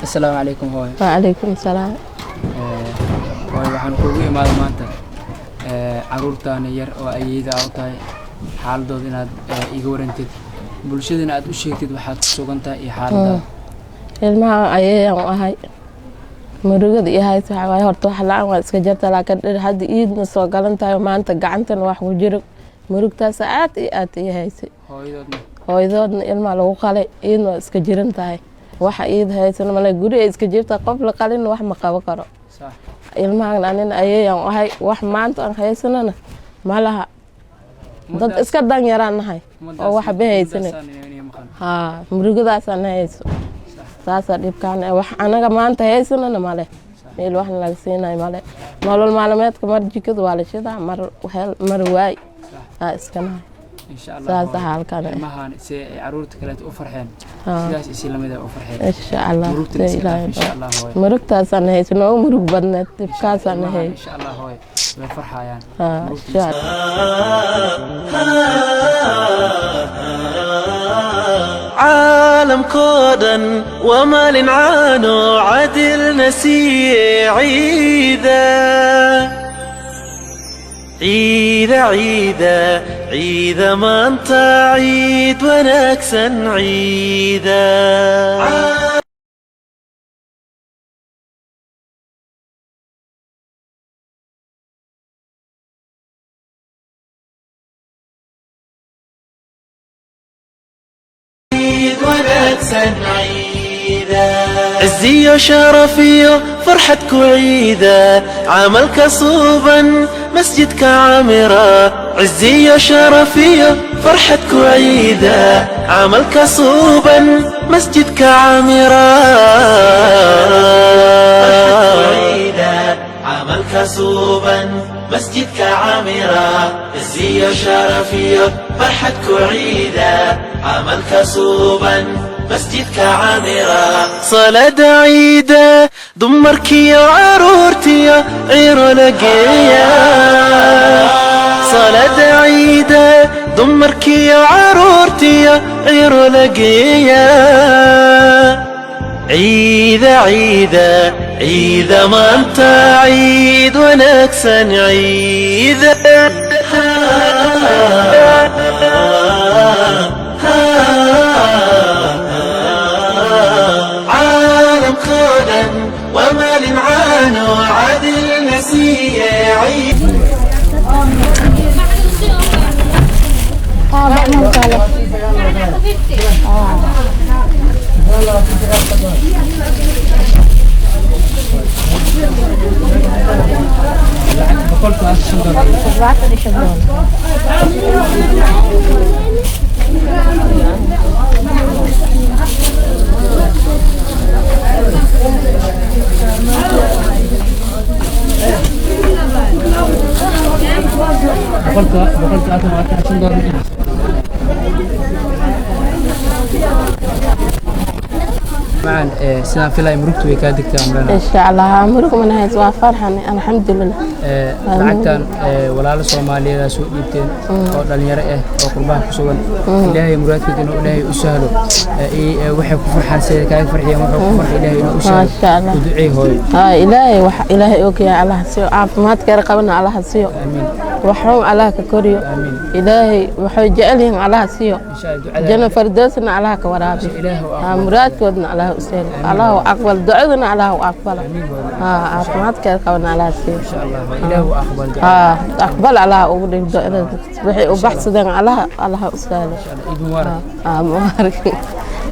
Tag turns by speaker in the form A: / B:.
A: Asalaamu calaykum, hooyo.
B: Wacalaykum salaam.
A: Hooyo, waxaan kuugu imaaday maanta caruurtaana yar oo ayeeyda aa u tahay, xaaladooda inaad iga warantid, bulshadana aad u sheegtid waxaad ku sugan tahay iyo xaaladaada.
B: Ilmaha ayeeyaan u ahay. Murugada iyo haysa waxaa waaye, horta wax la-aan waa iska jarta, laakiin dhir hadda iidna soo galan tahay, maanta gacantana wax ku jiro, murugtaas aad iyo aad ii haysay.
A: Hooyadoodna?
B: Hooyadoodna ilmaa lagu qalay, iidna waa iska jiran tahay. Waxa iid haysana male, guri ay iska jirta, qof la qalin wax ma qabo karo. Ilmahan anina ayeeyaan u ahay, wax maanta aan haysanana ma laha, dad iska dan yaraan nahay oo waxba haysanin. Haa, murugadaasaan hayso, saasaa dhibkaan. Wax anaga maanta haysanana male, meel waxna laga siinayo male. Nolol maalmeedka mar jikada waa la shidaa, mar hel mar waay, aa iska nahay.
A: Insha Allah.
B: Saasa
A: Hooyo,
B: xaalkan.
A: Ilmahan si ay caruurta kaleeto u farxeen,
B: Haa.
A: sidaas isi lamid ah u farxeen.
B: Insha Allah.
A: Murugtana iska dhaaf.
B: Ilaahay.
A: Insha Allah, hooyo.
B: Murugtaasaan hayso, noogu murug badneed dhibkaasaan
A: Ilmahan,
B: hay.
A: Insha Allah, hooyo, way farxayaan.
B: Haa.
A: Murugtana
B: Insha Allah.
C: Caalamkoo dhan waa maalin caano cadilna siiye. Ciida, ciida, ciida, ciida, maanta ciid wanaagsan, ciida. Ciid wanaagsan, ciida, ciziyo sharafiyo farxad ku ciida, camalka suuban masjidka camira. Ciziyo sharafiyo farxad ku ciida, camalka suuban masjidka camira. Camalka suuban masjidka camira, ciziyo sharafiyo farxad ku ciida, camalka suuban masjidka camira. Salaada ciida dumarkiyo caruurtiyo ciro la geeya. Salaada ciida dumarkiyo caruurtiyo ciro la geeya. Ciida, ciida, ciida, maanta ciid wanaagsan, ciida. Caalamkoo dhan waa maalin caano cadilna siiye ciid.
A: $175. $175. Macaan, sidaan filaya murugtu way kaa degtaa amrana.
B: Insha Allah, murug mana hayso, waa farxan, alxamdulilah.
A: Lacagtan walaalo Soomaaliyeed aa soo dhiibteen oo dhalinyaro ah oo qurbaha ku sugan. Ilaahay muraadkood inuu Ilaahay u sahlo, waxay ku farxaan sida kaaga farxiyeen, wuxuu ku farxay Ilaahay inuu u sahlo.
B: Maasha Allah.
A: U duceey, hooyo.
B: Haa, Ilaahay wax Ilaahay ogyahay Allah siiyo, caafimaadkeeda qabana Allah siiyo.
A: Aamiin.
B: Waxuun Allah ka koriyo.
A: Aamiin.
B: Ilaahay waxay jecel yihiin Allah siiyo.
A: Insha Allah ducada.
B: Janno firdowsna Allah ka waraabiyo.
A: Ilaahu
B: Haa, muraadkoodna Allah u sahlo, Allah u aqbal ducadana, Allah u aqbala.
A: Aamiin, hooyo.
B: Haa, caafimaadkeeda qabana Allah siiyo.
A: Insha Allah, hooyo, Ilaahu aqbal ducada.
B: Haa, aqbal Allah ugu dhig ducada, waxay u baxsadeen Allah u sahlo.
A: Insha Allah, Ciid mubaarak.
B: Haa, mubaarak.